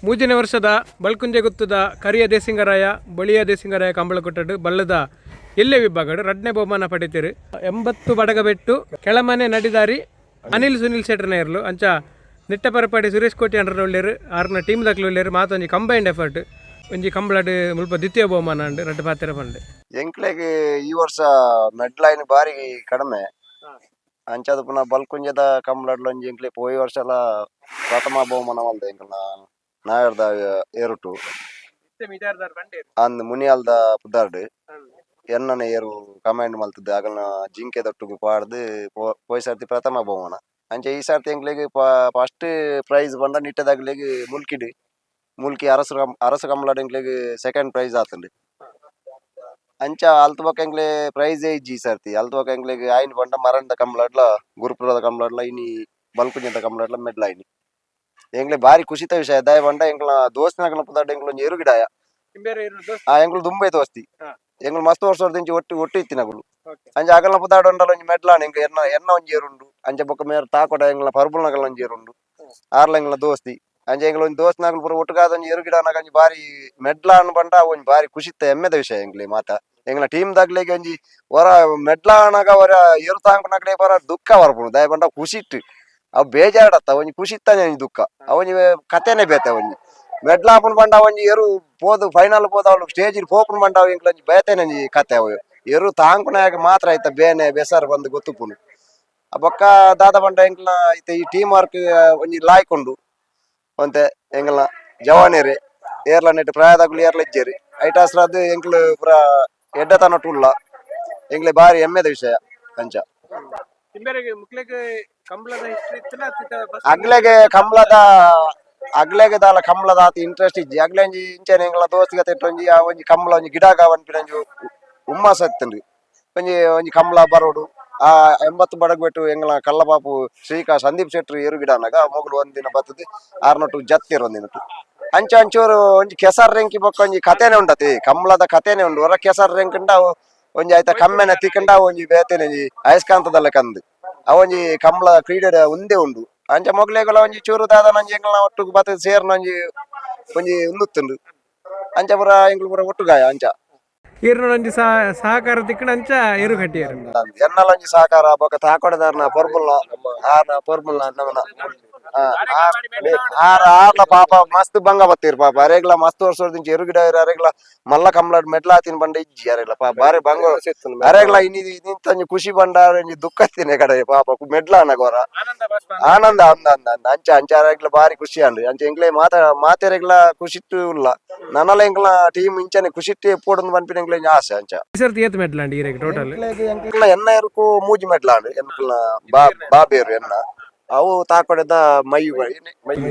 ಮೂಜನೇ ವರ್ಷದ ಬಳ್ಕುಂಜೆ ಗುತ್ತದ ಕರಿಯ ದೇಸಿಂಗರಾಯ ಬಳಿಯ ದೇಸಿಂಗರಾಯ ಕಂಬಳಕೊಟ್ಟಡು ಬಲ್ಲದ ಎಲ್ಲೆ ವಿಭಾಗಡು ರಡ್ನೇ ಬಹುಮಾನ ಪಡಿತೀರು. 80 ಬಡಗಬೆಟ್ಟು ಕೆಳಮನೆ ನಡಿದಾರಿ ಅನಿಲ್ ಸುನಿಲ್ ಶೆಟ್ಟರ್ನ ಇರ್ಲು. ಅಂಚ ನಿಟ್ಟ ಪರಪಾಡಿ ಸುರೇಶ್ ಕೋಟಿ ಅಂಡ್ರ ಉಳ್ಳೇರು, ಆರ್ನ ಟೀಮ್ ದಾಖಲು ಉಳ್ಳೇರು. ಮಾತೊಂಜಿ ಕಂಬೈಂಡ್ ಎಫರ್ಟ್ ಒಂಜಿ ಕಂಬಳಡ್ ಮುಲ್ಪ ದ್ವಿತೀಯ ಬಹುಮಾನ ಅಂಡ್ ರಡ್ಡ್ ಪಾತೆರ ಪಂಡೆ. ಎಂಕ್ಲೆಗ್ ಈ ವರ್ಷ ಮೆಡ್ಲೈನ್ ಬಾರಿ ಕಡಿಮೆ. ಅಂಚಾದ ಪುನಃ ಬಲ್ಕುಂಜದ ಕಂಬ್ಳಡ್ಲ ಒಂಜಿ ಎಂಕ್ಲೆ ಪೋಯಿ ವರ್ಷಲ ಪ್ರಥಮ ಬಹುಮಾನ ಮಲ್ದೆ ಎಂಕಲ್ನ ನಾಯರ್ದ ಏರುಟು. ಅಂದ್ ಮುನಿಯಾಲ್ದ ಪುದಾರ್ಡ್ ಎನ್ನನ ಏರು ಕಮಾಂಡ್ ಮಲ್ತದ್ದು ಅಗಲ್ನ ಜಿಂಕೆ ದೊಟ್ಟುಗು ಪಾಡ್ದು ಪೋಯಿ ಸರ್ತಿ ಪ್ರಥಮ ಬಹುಮಾನ. ಅಂಚ ಈ ಸರ್ತಿ ಎಂಕ್ಲೆಗ್ ಫಸ್ಟ್ ಪ್ರೈಸ್ ಪಂಡ ನಿಟ್ಟದಾಗ್ಲೆಗ್ ಮುಲ್ಕಿಡ್ ಮುಲ್ಕಿ ಅರಸು ಅರಸು ಕಂಬ್ಳಡ್ ಎಂಕ್ಲೆಗ್ ಸೆಕೆಂಡ್ ಪ್ರೈಸ್ ಆತುಂಡು. ಅಂಚ ಅಲ್ತ್ ಬೊಕ ಎಂಕ್ಲೆ ಪ್ರೈಸ್ ಇಜ್ಜಿ ಈ ಸರ್ತಿ. ಅಲ್ತ್ ಬೊಕ ಎಂಕ್ಲೆಗ್ ಆಯಿನ ಪಂಡ ಮರಂದ ಕಂಬ್ಳಡ್ಲ ಗುರುಪುರದ ಕಂಬ್ಳಡ್ಲ ಇನಿ ಬಲ್ಕುಂಜದ ಕಂಬ್ಳಡ್ಲ ಮೆಡ್ಲ ಆಯ್ನಿ. ಎಂಕ್ಲೆ ಬಾರಿ ಖುಷಿತ ವಿಷಯ ದಾಯ ಪಂಡ ಎಂಕ್ಲ ದೋಸ್ತಿನಕಲ್ನ ಪುದಾರ್ಡ್ ಎಂಕ್ಲ ಒಂಜಿ ಎರುಗಿಡಾಯ. ಆ ಎಂಕ್ಲು ದುಂಬೆ ದೋಸ್ತಿ. ಎಂಕ್ಲು ಮಸ್ತ್ ವರ್ಷ ಒಟ್ಟು ಒಟ್ಟು ಇತ್ತಿನಕುಲು. ಅಂಚ ಅಗಲ್ನ ಪುದಾರ್ಡ್ ಉಂಡಲ ಒಂಜಿ ಮೆಡ್ಲಾಣ ಎಂಕ್ ಎನ್ನ ಎನ್ನ ಒಂಜಿ ಏರುಂಡು. ಅಂಚ ಬೊಕ ಮೇರ್ ತಾಕೊಟ ಎಂಕ್ಲ ಪರ್ಬುಲ್ನಕಲ್ನ ಒಂಜಿ ಏರುಂಡು. ಆರ್ಲ ಎಂಕ್ಲ ದೋಸ್ತಿ. ಅಂಚ ಎಂಕ್ಲ ಒಂಜಿ ದೋಸ್ತಿನಕುಲು ಪೂರ ಒಟ್ಟುಗಾದ ಒಂಜಿ ಎರುಗಿಡಾನಗ ಒಂಜಿ ಬಾರಿ ಮೆಡ್ಲಾನ್ ಪಂಡ ಒಂಜಿ ಬಾರಿ ಖುಷಿತ ಹೆಮ್ಮೆದ ವಿಷಯ ಎಂಕ್ಲೆ ಮಾತ. ಎಂಕ್ಲ ಟೀಮ್ ದಾಗ್ಲೆಗ್ ಒಂಜಿ ಒರ ಮೆಡ್ಲಾನಗ ಒರ ಏರು ತಾಂಕುನಕಲೆ ಪರ ದುಃಖ ಬರ್ಪುಂಡು. ದಾಯೆ ಪಂಡ ಖುಷಿಟ್ ಅವು ಬೇಜಾರಡತ್ತ ಒಂಜಿ ಖುಷಿತ್ತಾನೆ ಒಂಜಿ ದುಃಖ ಅವೊಂಜಿ ಕತೆನೆ ಬೇತೆ. ಒಂಜಿ ಮೆಡ್ಲಾಪುನ ಪಂಡ ಒಂಜಿ ಎರು ಪೋದು ಫೈನಲ್ ಪೋದು ಅವಳು ಸ್ಟೇಜ್ ಪೋಪುನ ಪಂಡ ಅವು ಎಂಕ್ಲ ಒಂಜಿ ಬೇತೆನೆ ಒಂಜಿ ಕತೆ. ಅವು ಎರು ತಾಂಕುನಾಗ ಮಾತ್ರ ಆಯ್ತ ಬೇನೆ ಬೆಸರ್ ಬಂದು ಗೊತ್ತುಪುನು. ಆ ಬೊಕ್ಕ ದಾದ ಪಂಡ ಎಂಕ್ಲ ಇತ್ತೆ ಈ ಟೀಮ್ ವರ್ಕ್ ಒಂಜಿ ಲಾಯ್ಕ್ ಉಂಡು. ಒಂತೆ ಎಂಕಲ್ನ ಜವಾನಿಯರು ಏರ್ಲ ನೆಟ್ ಪ್ರಾಯದಾಗುಲು ಏರ್ಲ ಇಜ್ಜೆರ್. ಐಟಾಸ್ರಾದ್ ಎಂಕ್ಲು ಪುರ ಎಡ್ಡೆತನೊಟ್ಟು ಉಲ್ಲ. ಎಂಕ್ಲೆ ಬಾರಿ ಹೆಮ್ಮೆದ ವಿಷಯ ಅಂಚ. ಕಂಬಳದ ಹಿಸ್ಟ್ರಿ? ಅಗ್ಲೆಗೆ ಕಂಬ್ಳದ ಅಗ್ಲೆಗೆ ದಾಲ ಕಂಬ್ಳದ ಆತ ಇಂಟ್ರೆಸ್ಟ್ ಇಜ್ಜಿ. ಅಗ್ಲೆ ಒಂಜಿ ಇಂಚನೆ ಎಂಕ್ಲ ದೋಸ್ತಿಗ ಒಂಜಿ ಆ ಒಂಜಿ ಕಂಬ್ಳ ಒಂಜಿ ಗಿಡಗ ಪನ್ಪಿನ ಒಂಜಿ ಹುಮ್ಮಸ್ ಇತ್ತುಂಡು. ಒಂಜಿ ಒಂಜಿ ಕಂಬ್ಳ ಬರೋಡು. ಆ 80 ಬಡಗ್ಬೆಟ್ಟು ಎಂಗ್ಲ ಕಲ್ಲಬಾಪು ಶ್ರೀಕಾ ಸಂದೀಪ್ ಶೆಟ್ರು ಏರು ಗಿಡ ಅನ್ನಾಗ ಮೊಗುಲು ಒಂದಿನ ಬತ್ತದು ಆರ್ನೊಟ್ಟು ಜತ್ತಿರು ಒಂದಿನಟ್ಟು. ಅಂಚ ಅಂಚೂರು ಒಂಜಿ ಕೆಸರ್ ರೆಂಕಿ ಬೊಕ್ಕ ಒಂಜಿ ಕತೆನೆ ಉಂಡತಿ, ಕಂಬ್ಳದ ಕತೆನೆ ಉಂಡು. ಹೊರ ಕೆಸರ್ ರೆಂಕಂಡ ಅವು ಒಂಜಿ ಆಯ್ತ ಕಮ್ಮೆನ ತಿಕ್ಕಂಡ ಒಂಜಿ ಬೇತೆನೆ ಒಂಜಿ ಅಯಸ್ಕಾಂತದಲ್ಲ ಕಂದು ಅವೊಂಜಿ ಕಂಬ್ಳ ಕ್ರೀಡೆ ಒಂದೇ ಉಂಡು. ಅಂಚ ಮೊಗ್ಲೇಗುಲ ಒಂಜಿ ಚೂರು ದಾದನ ಒಂಜಿ ಎಂಗ್ಲ ಒಟ್ಟುಗು ಬತ್ತದ್ ಸೇರ್ನ ಒಂಜಿ ಒಂಜಿ ಉಂದುತ್ತುಂಡು. ಅಂಚ ಪುರ ಎಂಕ್ಲು ಪುರ ಒಟ್ಟುಗಾಯ ಅಂಚ. ಈರ್ನೊಂಜಿ ಸಹಕಾರ ತಿಕ್ಕಣ ಅಂಚ ಎರು ಕಟ್ಟಿಯರು. ಎನ್ನಲ ಒಂಜಿ ಸಹಕಾರ ಬೊಕ ತಾಕೊಡದಾರ್ನ ಪೊರ್ಬುಲ್ನ ಆರ್ನ ಪೊರ್ಬುಲ್ನ ನಮನ ಆರ್ ಆರ್ಲ ಪಾಪ ಮಸ್ತ್ ಬಂಗ ಬತ್ತೀರ್ ಪಾಪ. ಅರೇಗ್ಲ ಮಸ್ತ್ ವರ್ಷ ಎರು ಗಿಡ ಅರೇಗ್ಲ ಮಲ್ಲ ಕಂಬ್ಳಡ್ ಮೆಡ್ಲಾತಿನ ಬಂಡ ಇಜ್ಜಿ. ಅರೇಗ್ಲ ಪಾಪ ಬಾರಿ ಬಂಗ. ಅರೇಗ್ಲ ಇನಿ ನಿಂತ ಖುಷಿ ಬಂಡ ಒಂಜಿ ದುಃಖ ತಿನ್ನೆ ಕಡೆ ಪಾಪ ಮೆಡ್ಲಾನ ಗೊರ ಆನಂದ ಅಂದ ಅಂದ ಅಂದ ಅಂಚ ಅಂಚ ಅರೇಗ್ಲ ಬಾರಿ ಖುಷಿ ಅಂಡ್. ಅಂಚ ಎಂಕ್ಲೆ ಮಾತ ಮಾತೆರೆಗ್ಲ ಖುಷಿಟ್ಟು ಉಲ್ಲ. ನನಲ ಎಂಕ್ಲ ಟೀಮ್ ಇಂಚನೆ ಖುಷಿಟ್ಟು ಎಪ್ಪೊಡೊಂದು ಪನ್ಪಿನ ಎಂಕ್ಲೆ ಒಂಜಿ ಆಸೆ ಅಂಚ. ಈ ಸರ್ತಿ ಏತ್ ಮೆಡ್ಲಾಂಡ್ ಈರೆಗ್ ಟೋಟಲ್? ಎಂಕ್ಲ ಎನ್ನ ಎರುಕು ಮೂಜಿ ಮೆಡ್ಲಾಂಡ್. ಎಂಕ್ಲ ಬಾಬೇರು ಎನ್ನ ಅವು ತಾಕೊಡೆದ ಮೈ ಮೈ.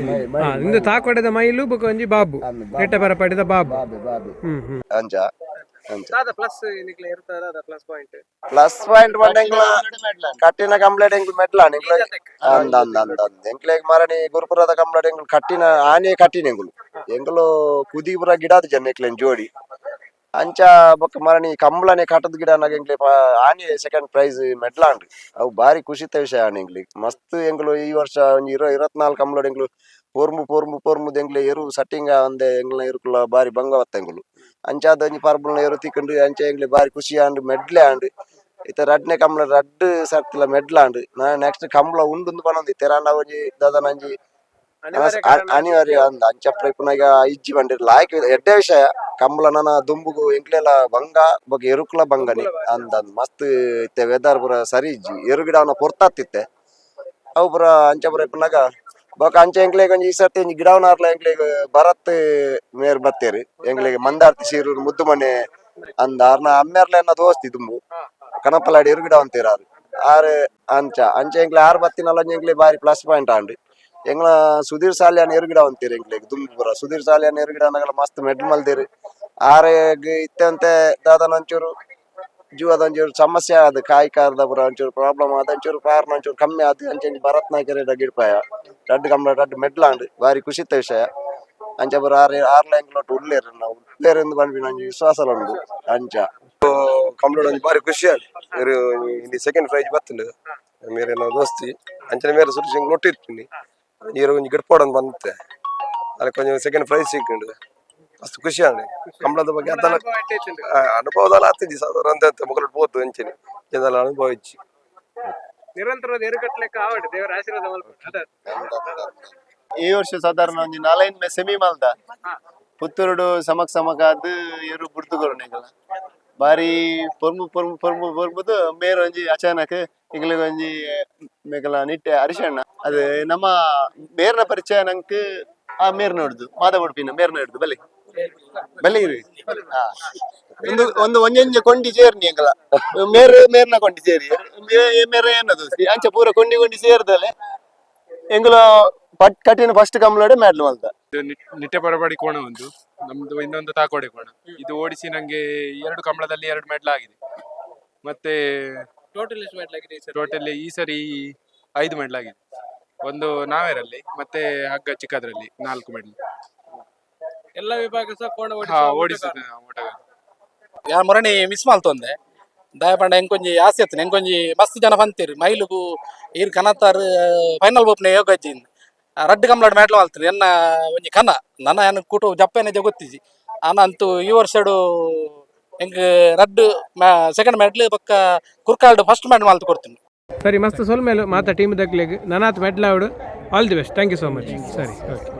ಇಂದು ತಾಕೊಡೆದ ಮೈಲು ಬೊಕ ಒಂಜಿ ಬಾಬು, ನೆಟ್ಟ ಪರಪಾಡಿದ ಬಾಬು. ಹ್ಮ್ ಹ್ಮ್ ಅಂಚ ಅಂಚ. Plus plus point. Plus point ಪಂಡ ಎಂಕ್ಲ ಕಟ್ಟಿನ ಕಂಪ್ಲೇಂಟ್ ಎಂಕ್ಲು ಮೆಡ್ಲಾಂಡ್ ಎಂಕ್ಲ ಅಂದ ಅಂದ ಅಂದ ಅಂದ ಎಂಕ್ಲೆಗ್ ಮರಣಿ ಗುರುಪುರದ ಕಂಪ್ಲೇಂಟ್ ಎಂಕ್ಲು ಕಟ್ಟಿನ ಆನೆ ಕಟ್ಟಿನ ಎಂಕುಲು ಎಂಕುಲು ಕುದಿಪುರ ಗಿಡಾದ ಜನ ಎಂಕ್ಲೆನ್ ಜೋಡಿ. ಅಂಚ ಬೊಕ್ಕ ಮರಣಿ ಕಂಬ್ಳನೆ ಕಟ್ಟದ ಗಿಡ ಅನ್ನಗ ಎಂಕ್ಲೆ ಆನೆ ಸೆಕೆಂಡ್ ಪ್ರೈಸ್ ಮೆಡ್ಲಾಂಡ್. ಅವು ಬಾರಿ ಖುಷಿತ ವಿಷಯ ಆನೆ ಎಂಕ್ಲೆಗ್ ಮಸ್ತ್. ಎಂಕುಲು ಈ ವರ್ಷ ಒಂಜಿ 24 ಕಂಬ್ಳಡ್ ಎಂಕ್ಲು ಪೊರ್ಮು ಪೊರ್ಮು ಪೊರ್ಮುದು ಎಂಕ್ಲೆ ಎರು ಸಟ್ಟಿಂಗ ಒಂದೆ ಎಂಕ್ಲ ಎರುಕುಲ ಬಾರಿ ಬಂಗ ಬತ್ತ ಎಂಕುಲು. ಅಂಚಾದ ಒಂಜಿ ಪರ್ಬುಲ್ನ ಎರು ತಿಕ್ಕಂಡು. ಅಂಚ ಎಂಕ್ಲೆ ಬಾರಿ ಖುಷಿ ಆಂಡ್, ಮೆಡ್ಲೆ ಆಂಡ್. ಇತ್ತೆ ರಡ್ನೆ ಕಂಬ್ಳ ರಡ್ಡ್ ಸರ್ತಿಲ ಮೆಡ್ಲಾಂಡ್. ನಾ ನೆಕ್ಸ್ಟ್ ಕಂಬ್ಳ ಉಂಡುಂದು ಪನೊಂದು ಇತ್ತೆರಾಂಡ ಒಂಜಿ ದಾದನ ಒಂಜಿ ಅನಿವಾರ್ಯ ಅಂದ ಅಂಚ ಇಪ್ಪುನಗ ಇಜ್ಜಿ ಬಂಡಿರ್ ಲಾಯ್ಕ್ ಎಡ್ಡೆ ವಿಷಯ. ಕಂಬ್ಳ ನನ ದುಂಬುಗು ಎಂಕ್ಲೆಲ ಬಂಗ ಬೊಕ ಎರುಕುಲ ಬಂಗನಿ ಅಂದ ಅಂದ್ ಮಸ್ತ್. ಇತ್ತೆ ವೆದರ್ ಪೂರ ಸರಿ ಇಜ್ಜಿ. ಎರು ಗಿಡವನ ಪೊರ್ತಾತಿತ್ತೆ ಅವು ಪೂರ. ಅಂಚ ಪೂರ ಇಪ್ಪುನಗ ಬೊಕ ಅಂಚ ಎಂಕ್ಲೆಗ್ ಒಂಜಿ ಈ ಸರ್ತಿ ಒಂಜಿ ಗಿಡವನಾರ್ಲ ಎಂಕ್ಲೆಗ್ ಭರತ್ ಮೇರ್ ಬತ್ತೇರು ಎಂಕ್ಲೆಗ್ ಮಂದಾರ್ತಿ ಸೀರೂರು ಮುದ್ದು ಮನೆ ಅಂದ ಆರ್ನ ಅಮ್ಮೆರ್ಲ ಎನ್ನ ದೋಸ್ತಿ ದುಂಬು ಕನಪಲಾಡಿ ಎರು ಗಿಡ ಅಂತೀರ ಆರು ಆರು. ಅಂಚ ಅಂಚ ಎಂಕ್ಲೆ ಆರು ಬತ್ತಿನಲ್ಲ ಒಂಜಿ ಎಂಕ್ಲೆ ಬಾರಿ ಪ್ಲಸ್ ಪಾಯಿಂಟ್ ಆಂಡ್. ಎಂಗ್ಲ ಸುಧೀರ್ ಸಾಲಿಯಾನ್ ಎರು ಗಿಡ ಅಂತೀರಿ ಎಂಕ್ಲೆಗ್ ದುಂಬು ಪೂರ ಸುಧೀರ್ ಸಾಲಿಯಾನ್ ಎರು ಗಿಡ ನಗಲ ಮಸ್ತ್ ಮೆಡ್ಲ್ ಮಲ್ದೇರು. ಆರೆಗ್ ಇತ್ತಂತೆ ದಾದನ ಒಂಚೂರು ಜೀವದ ಒಂಚೂರು ಸಮಸ್ಯೆ ಆದ್ ಕಾಯಿ ಕಾರದ ಪೂರ ಒಂಚೂರು ಪ್ರಾಬ್ಲಮ್ ಆದ್ ಒಂಚೂರು ಪಾರ್ನ ಒಂಚೂರು ಕಮ್ಮಿ ಆದ್. ಅಂಚ ಒಂಜಿ ಭರತ್ ನಾಯ್ಕರ ಗಿಡ್ಪಾಯ ರಡ್ಡ್ ಕಂಬಳ ರಡ್ಡ್ ಮೆಡ್ಲಾಂಡ್. ಬಾರಿ ಖುಷಿತ ವಿಷಯ. ಅಂಚ ಪೂರ ಆರ್ ಆರ್ಲ ಎಂಕ್ಲೊಟ್ಟು ಉಲ್ಲೇರು ನಾವು ಉಲ್ಲೇರು ಎಂದು ಪನ್ಪಿನ ಒಂಜಿ ವಿಶ್ವಾಸ ಉಂಡು ಅಂಚ. ಕಂಬ್ಳಡ್ ಒಂಜಿ ಬಾರಿ ಖುಷಿ ಆಂಡ್. ಮೇರು ಇಲ್ಲಿ ಸೆಕೆಂಡ್ ಪ್ರೈಸ್ ಬತ್ತುಂಡು. ಮೇರೆನ ದೋಸ್ತಿ ಅಂಚನೆ ಮೇರೆ ಸುರು ಎಂಕ್ಲು ಒಟ್ಟು ಇರ್ತೀನಿ. ನೀರು ಒಂಜಿ ಗಿಡ್ಪೋಡೊಂದು ಬಂತೆ. ಅದಕ್ಕೆ ಕೊಂಚ ಸೆಕೆಂಡ್ ಪ್ರೈಸ್ ಸಿಕ್ಕುಂಡು. ಮಸ್ತ್ ಖುಷಿ ಆಂಡ್ ಕಂಬಳದ ಬಗ್ಗೆ. ಅದಲ್ಲ, ಅನುಭವದಲ್ಲ ಆತಿಜಿ ಸಾಧಾರಣ ಅಂತ ಮೊಗಲು ಪೋತು ಅಂಚನೆ ಜನಲ ಅನುಭವ ಇಚ್ಚಿ. ನಿರಂತರ ಎರುಕಟ್ಲೆಕ್ಕ ಆವಡ್, ದೇವರ ಆಶೀರ್ವಾದ ಮಲ್ಪಡ್ ಅದ. ಈ ವರ್ಷ ಸಾಧಾರಣ ಒಂಜಿ ನಾಲೈನ್ ಮೆ ಸೆಮಿ ಮಲ್ದ. ಪುತ್ತೂರುಡು ಸಮಕ್ ಸಮಕ್ ಆದ್ ಏರು ಬುಡ್ದು ಕೊರುನಿಗಲ. ಬಾರಿ ಪೊರ್ಮು ಪೊರ್ಮು ಪೊರ್ಮು ಪೊರ್ಬುದು ಮೇರ್ ಒಂಜಿ ಅಚಾನಕ್ ಎಂಕ್ಲೆಗ್ ಒಂಜಿ ಮೇಕಲ ನಿಟ್ಟೆ ಹರಿಶಣ್ಣ ಅದು ನಮ್ಮ ಮೇರ್ನ ಪರಿಚಯ ನಂಕ್. ಆ ಮೇರ್ ನೋಡುದು ಮಾದ ಉಡುಪಿನ ಮೇರ್ನ ಹಿಡ್ದು ಬಲೆ ಬಲೆ ಇರು. ಹಾ. ಒಂದು ಒಂದು ಒಂಜೊಂಜೆ ಕೊಂಡಿ ಸೇರ್ನಿ ಎಂಕಲ ಮೇರ್ ಮೇರ್ನ ಕೊಂಡಿ ಸೇರಿ ಮೇರ ಏನದು ಅಂಚ ಪೂರ ಕೊಂಡಿ ಕೊಂಡಿ ಸೇರ್ದಲೆ ಎಂಗುಲ ಪಟ್ ಕಟ್ಟಿನ ಫಸ್ಟ್ ಕಂಬಳಡೆ ಮ್ಯಾಡ್ಲು ಮಲ್ತ. ಇದು ನಿಟ್ಟೆ ಪರಬಾಡಿ ಕೋಣ ಒಂದು ನಮ್ದು, ಇನ್ನೊಂದು ತಾಕೋಡೆ ಕೋಣ. ಇದು ಓಡಿಸಿ ನಂಗೆ ಎರಡು ಕಂಬಳದಲ್ಲಿ ಎರಡು ಮೆಡ್ಲ್ ಆಗಿದೆ. ಮತ್ತೆ ಟೋಟಲ್ ಎಷ್ಟು ಮೆಡಲ್ ಆಗಿದೆ ಈ ಸರಿ? ಟೋಟಲಿ ಈ ಸರಿ ಐದು ಮೆಡ್ಲ್ ಆಗಿದೆ. ಒಂದು ನಾವೇರಲ್ಲಿ, ಮತ್ತೆ ಹಗ್ಗ ಚಿಕ್ಕದ್ರಲ್ಲಿ ನಾಲ್ಕು ಮೆಡ್ಲ್. ಎಲ್ಲ ವಿಭಾಗ ಸಹ ಕೋಣ ಹಾ. ಓಡಿಸುವ ಓಡಿಸಿದ ಓಟಗಾರ. ಯಾನ್ ಮೊರಣಿ ಮಿಸ್ ಮಲ್ತೊಂದೆ. ದಾಯಪಂಡ ಎಂಕೊಂಜಿ ಆಸೆ ಇತ್ತು, ಎಂಕೊಂಜಿ ಮಸ್ತ್ ಜನ ಬಂತೀರಿ ಮೈಲುಗು ಈರ್ ಕನತಾರ್ ಫೈನಲ್ ಬೋಪ್ನೆ ಯೋಗಜ್ಜಿನ್ ರಡ್ಡ್ ಕಂಬ್ಲಾಡ್ ಮೆಡ್ಲ್ ಮಲ್ತೀನಿ. ಎನ್ನ ಒಂಜಿ ಕನ ನನ ಎನ್ನ ಕೂಟು ಜಪ್ಪೇನೆ ಗೊತ್ತಿಜಿ ಆನ ಅಂತೂ ಈ ವರ್ಷಡು ಎಂಕ್ ರಡ್ಡ್ ಸೆಕೆಂಡ್ ಮೆಡ್ಲ್ ಬೊಕ್ಕ ಕುರ್ಕಾಲ್ಡ್ ಫಸ್ಟ್ ಮೆಡಲ್ ಮಲ್ತು ಕೊಡ್ತೀನಿ. ಸರಿ, ಮಸ್ತ್ ಸೊಲ್ಮೇಲು ಮಾತ ಟೀಮ್ ದಕ್ಲೆಗ್. ನನಾತ್ ಮೆಡ್ಲ್ ಆವಡ್. All the best. Thank you so much. ಸರಿ, ಓಕೆ.